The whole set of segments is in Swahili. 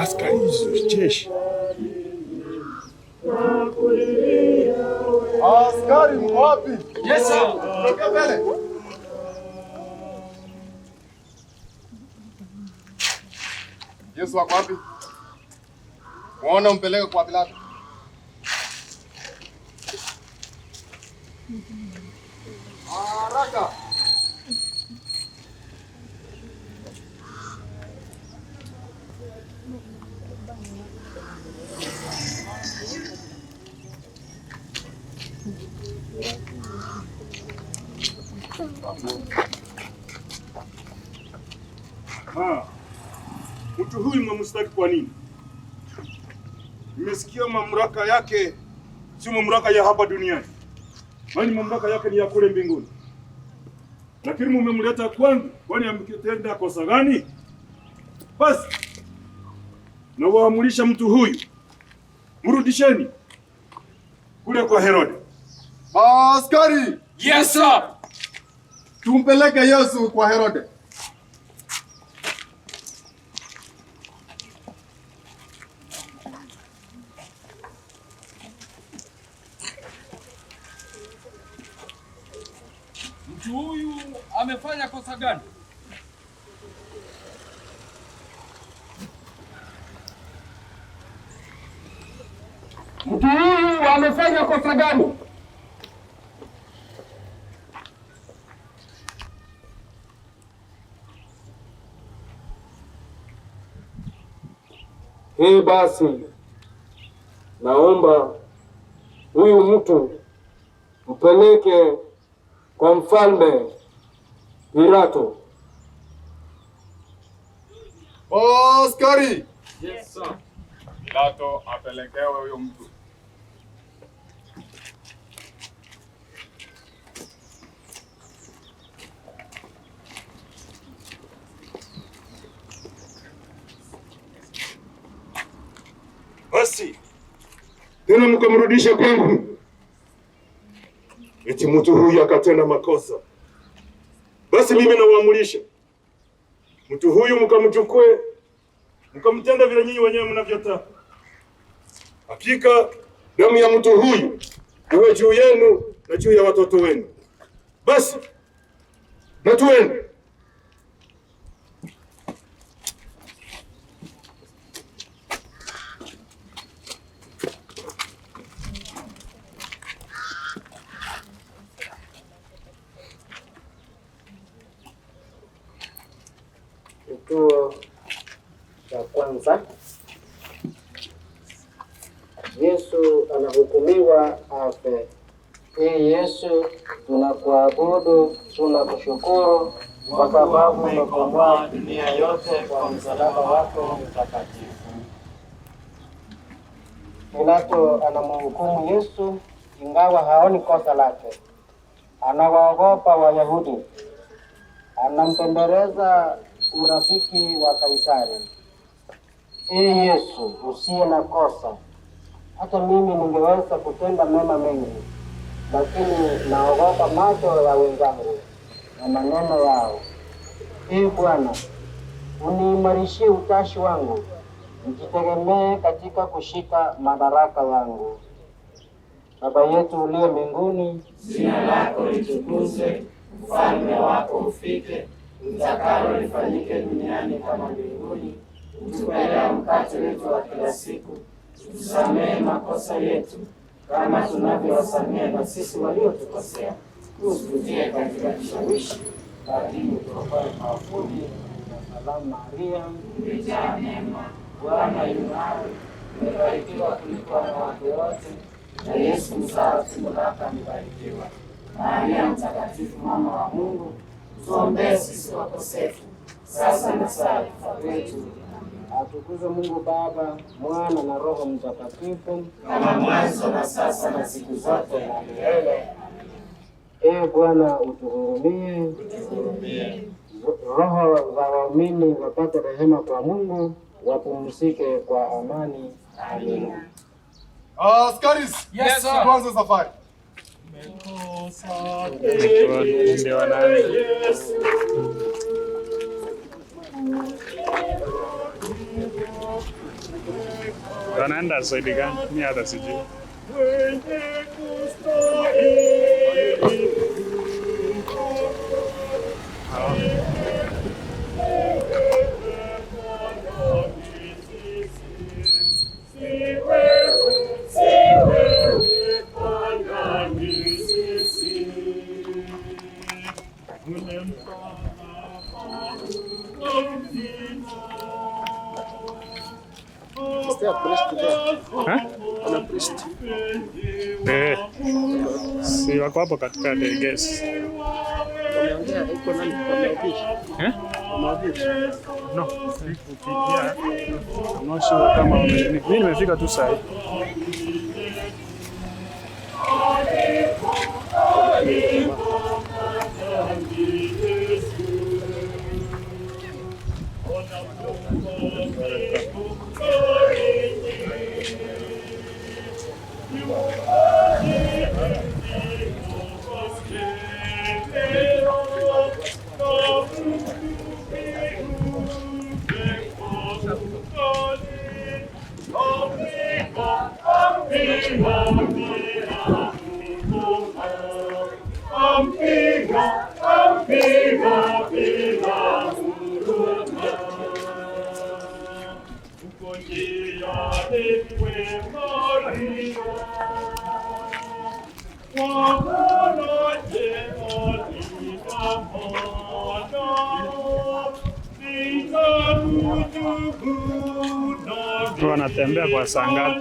Askari jeshi. Askari mko wapi? Yes sir. Tokea mbele. Yesu wako wapi? Muone umpeleke kwa Pilato. Haraka. Ah, mtu huyu mwamshtaki kwa nini? Nimesikia mamlaka yake sio mamlaka ya hapa duniani, bali mamlaka yake ni ya kule mbinguni. Lakini mumemleta kwangu, kwani amekitenda kosa gani? Basi nawaamulisha mtu huyu mrudisheni kule kwa Herode. Askari, Yes sir. tumpeleke Yesu kwa Herode. Mtu huyu amefanya kosa gani? Mtu huyu amefanya kosa gani? Hii basi, naomba huyu mtu mpeleke kwa mfalme Pilato. Askari, Yes sir. Pilato apelekewe huyo mtu. Basi tena mkamrudisha kwangu, eti mtu huyu akatenda makosa. Basi mimi nawaamulisha mtu huyu mkamchukue, mkamtenda vile nyinyi wenyewe mnavyotaka. Hakika damu ya mtu huyu iwe juu yenu na juu ya watoto wenu. Basi na tuende. Kituo cha kwanza, Yesu anahukumiwa afe. Ee Yesu, tunakuabudu, tunakushukuru kwa sababu umekomboa dunia yote kwa msalaba wako mtakatifu. Pilato anamhukumu Yesu ingawa haoni kosa lake. Anawaogopa Wayahudi, anampembeleza urafiki wa Kaisari. Ee Yesu usiye na kosa, hata mimi ningeweza kutenda mema mengi, lakini naogopa macho ya wenzangu na maneno yao. Ee Bwana, uniimarishie utashi wangu, nijitegemee katika kushika madaraka yangu. Baba yetu uliye mbinguni, Jina lako litukuzwe, ufalme wako ufike, utakalo lifanyike duniani kama mbinguni. Utupe leo mkate wetu wa kila siku, utusamehe makosa yetu kama tunavyowasamehe na sisi waliotukosea, usitutie katika kishawishi, bali utuokoe maovuni. Salamu Maria, Umejaa neema, Bwana yu nawe, umebarikiwa kuliko wanawake wote, na Yesu mzao wa tumbo lako amebarikiwa. Maria Mtakatifu, mama wa Mungu, tuombee sisi wakosefu, sasa na saa ya kufa kwetu. Atukuzwe Mungu Baba, Mwana na Roho Mtakatifu, Kama mwanzo na sasa na siku zote na milele. Ee Bwana utuhurumie. Roho za waumini wapate rehema kwa Mungu, wapumzike kwa amani. Amina. Askari, Yes sir. tuanze safari. Yesu. Wanaenda zaidi gani? Mi hata sijui. Is there a priest there? Eh? Kuna priest. Eh, si wako hapo katikati, I guess. Wameongea iko nani? Wamehubiri. Eh? Wamehubiri. No, sikupigia. I'm not sure kama wame. Mimi nimefika tu sahi. Wanatembea kwa saa ngapi?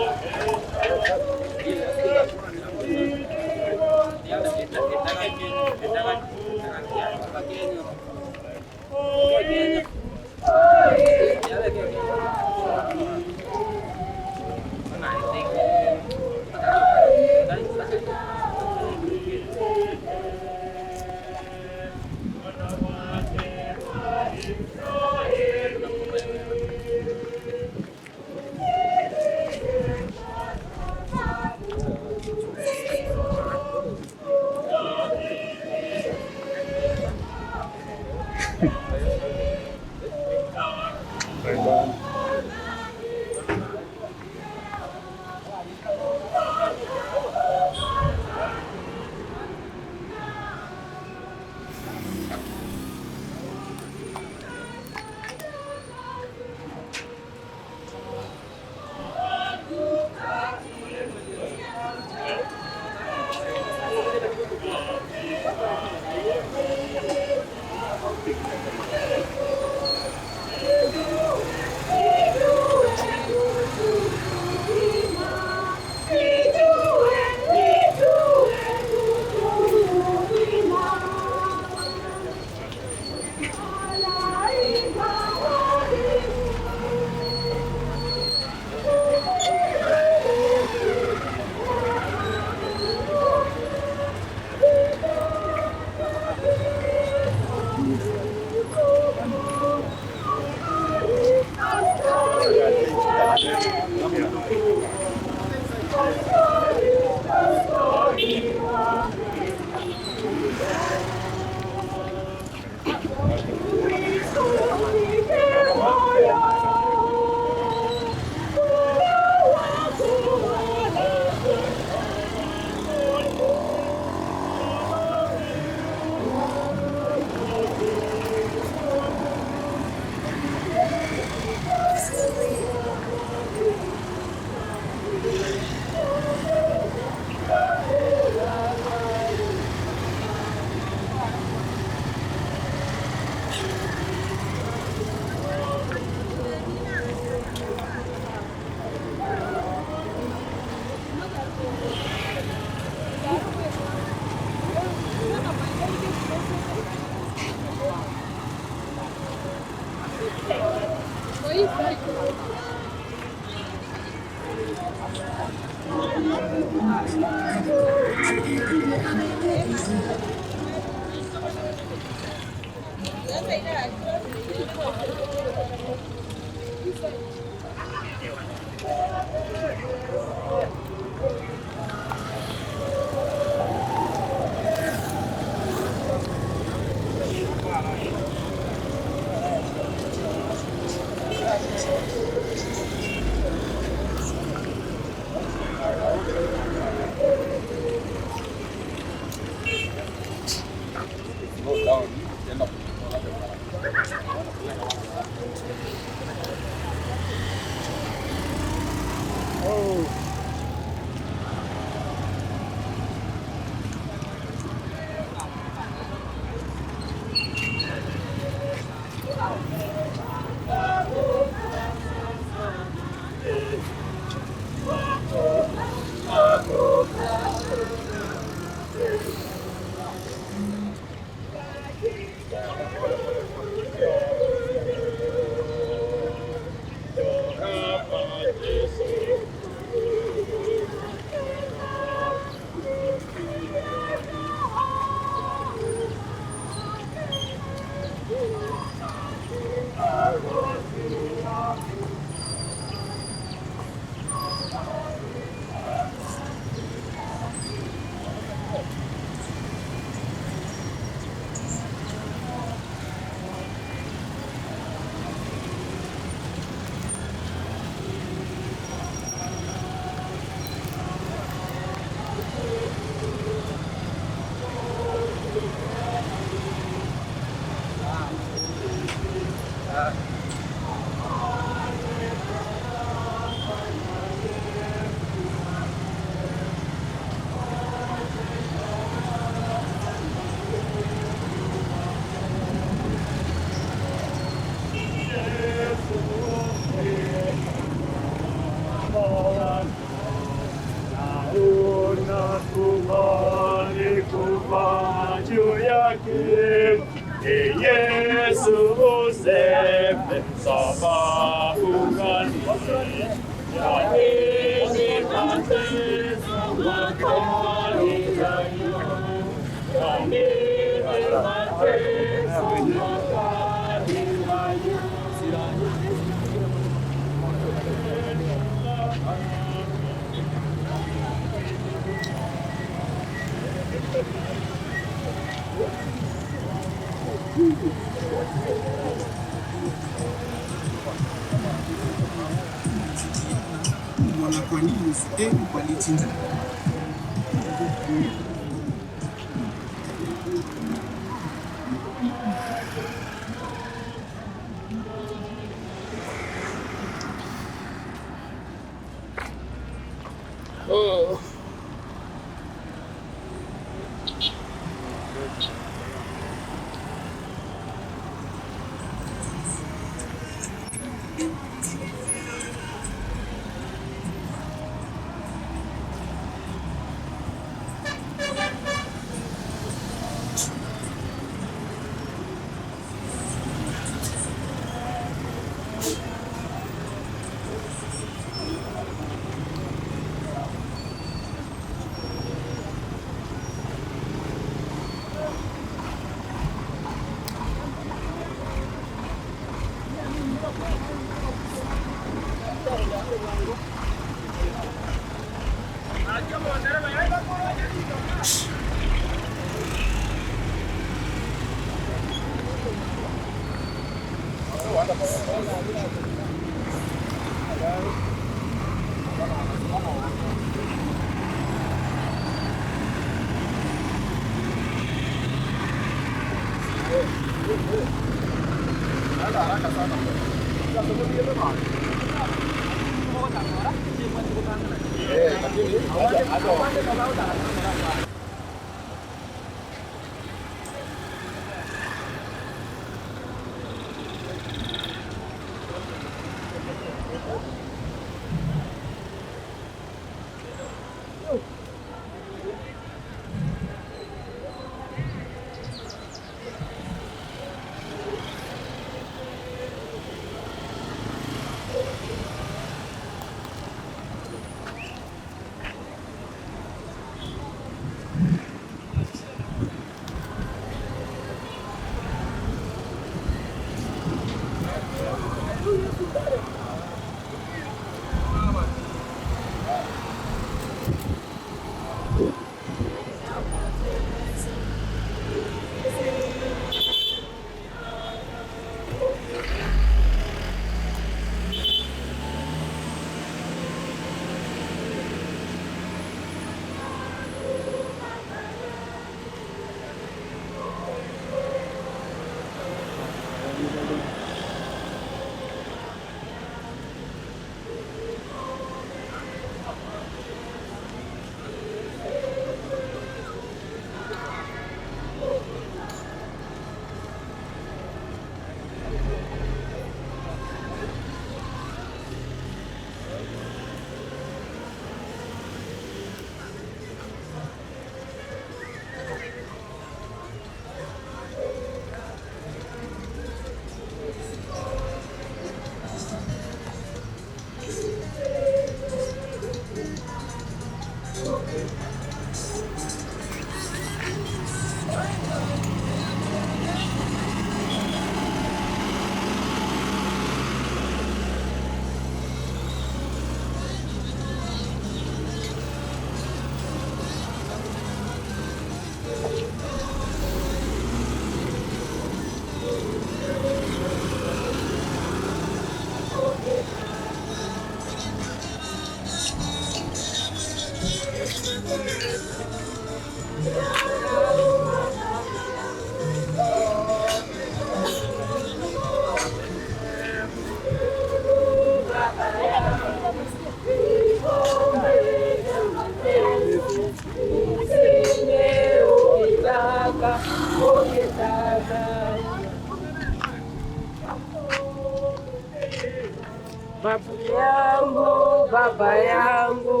Babu yangu, baba yangu,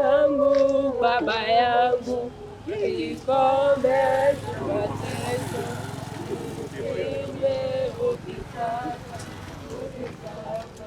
yangu, baba yangu, kikombe cha mateso, ninywe ukitaka, ukitaka.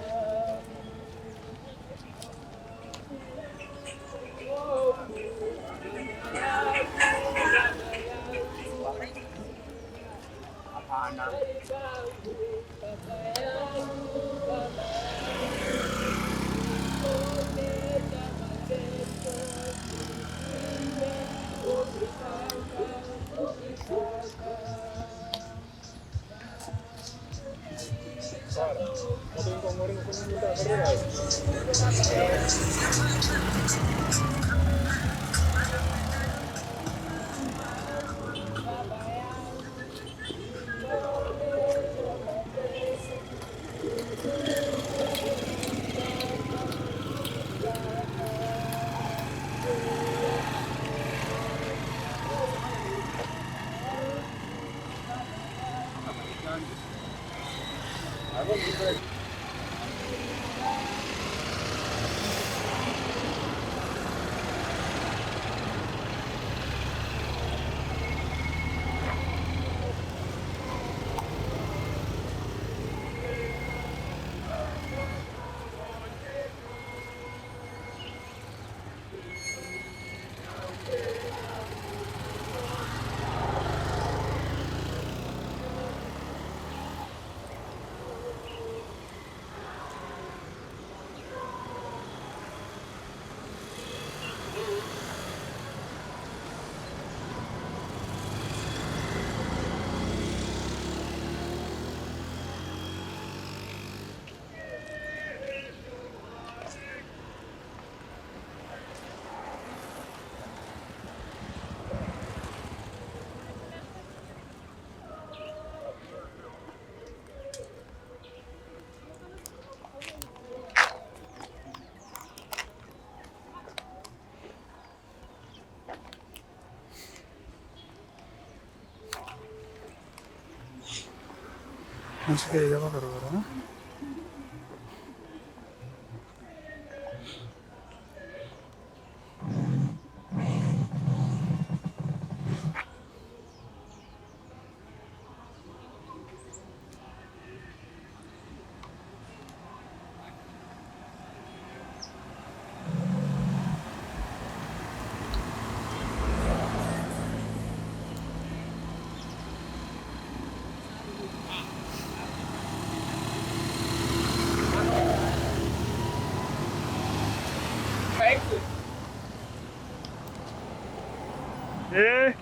Eh.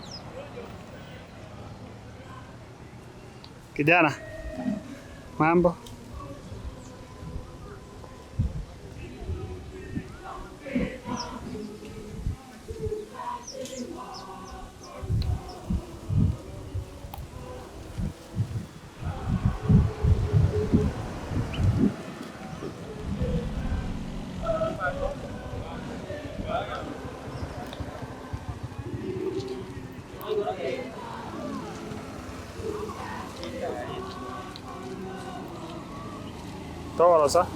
Kijana, mambo? Todos, ¿ah?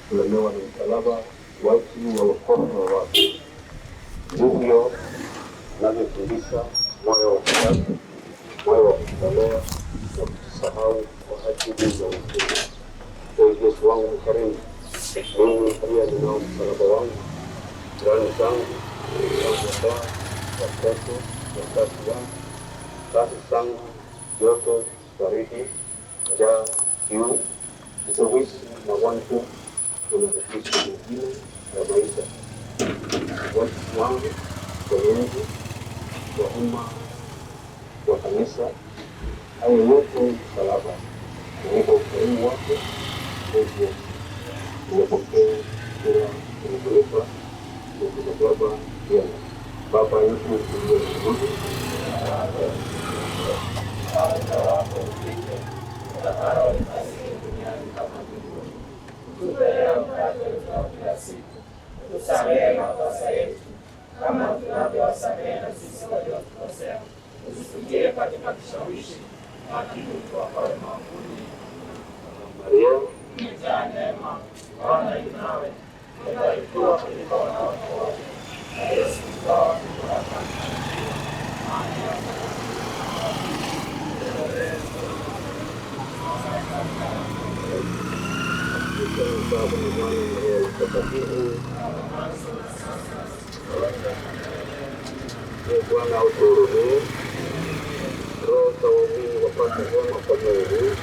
Kulemewa na msalaba wajibu wa wokovu wa watu. Ndivyo navyofundisha moyo wa kujali, moyo wa kujitolea na kujisahau kwa ajili ya wengine. Ee Yesu wangu mkarimu, mimi pia ninao msalaba wangu, jirani zangu, ndugu zangu wa ndoa, watoto, wazazi wangu, kazi zangu, joto, baridi, njaa, kiu, vishawishi, magonjwa na matatizo mengine ya maisha. Wajibu wangu kwa Mungu, kwa umma, kwa kanisa, hayo yote msalaba. Unipa ukarimu wako, Ee Yesu. Nimepokea kila ulivyonipa na kuzibeba vyema. Baba yetu uliye mbinguni, Tupe leo mkate wetu wa kila siku, tusamehe makosa yetu kama tunavyowasamehe na sisi waliotukosea, usitutie katika kishawishi, lakini utuokoe maovuni. Maria Umejaa neema, Bwana yu nawe, umebarikiwa kuliko wanawake wote, na Yesu mzao wa tumbo lako amebarikiwa. Baba na Mwana na Roho Mtakatifu. Ee Bwana utuhurumie. Roho za waumini wapate wema kwa Mungu.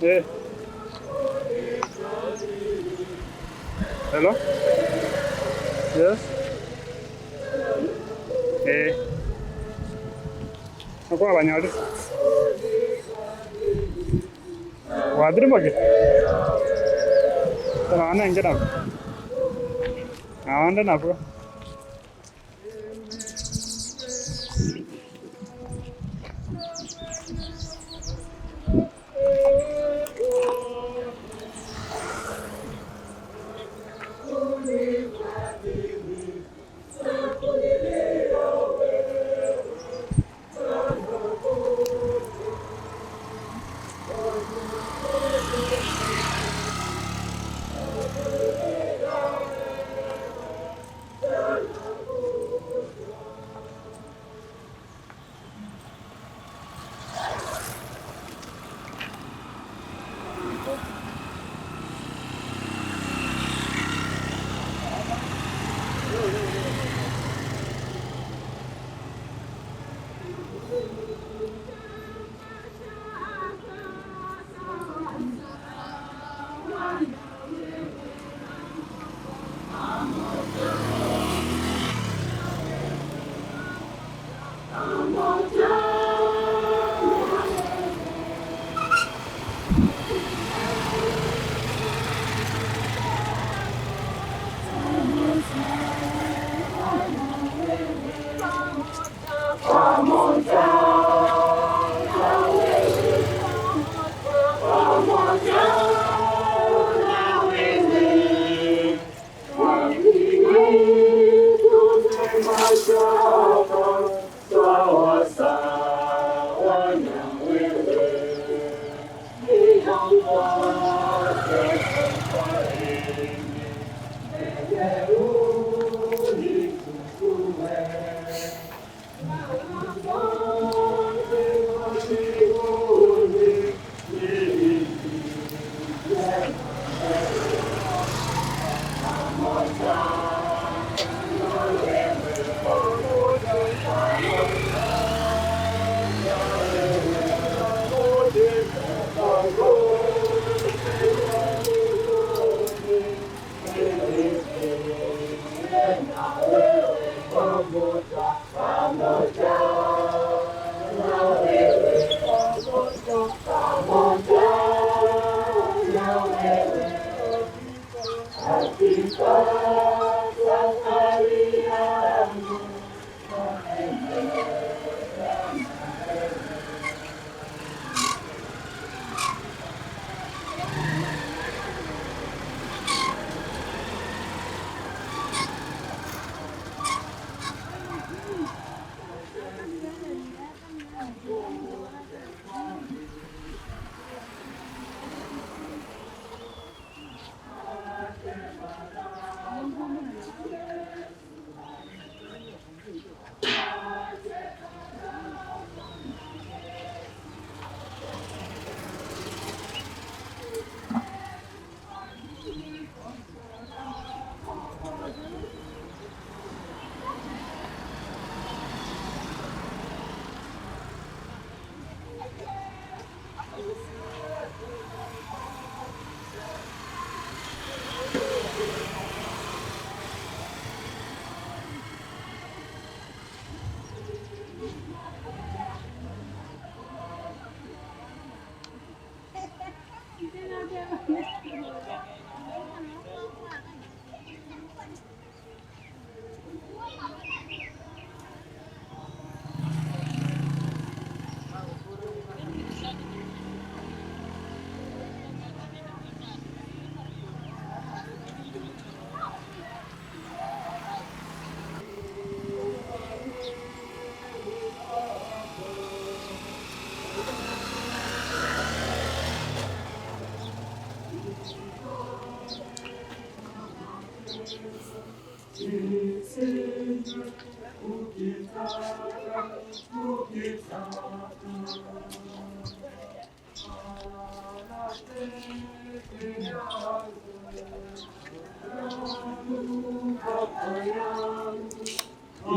Eh. Hello? Yes? Eh. Ako abanyali. Wadri bagi. Tara ana enje na. Awanda na bro.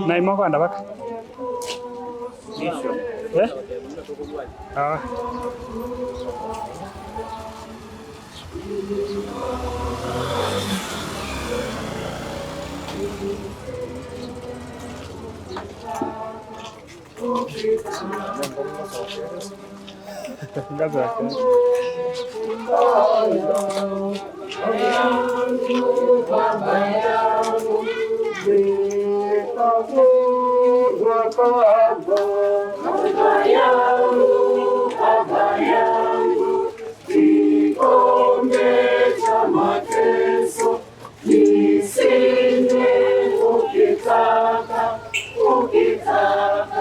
Naima kwanda baka. Eh? Ah. Ngaza yake. Nisinde ukitaka, ukitaka.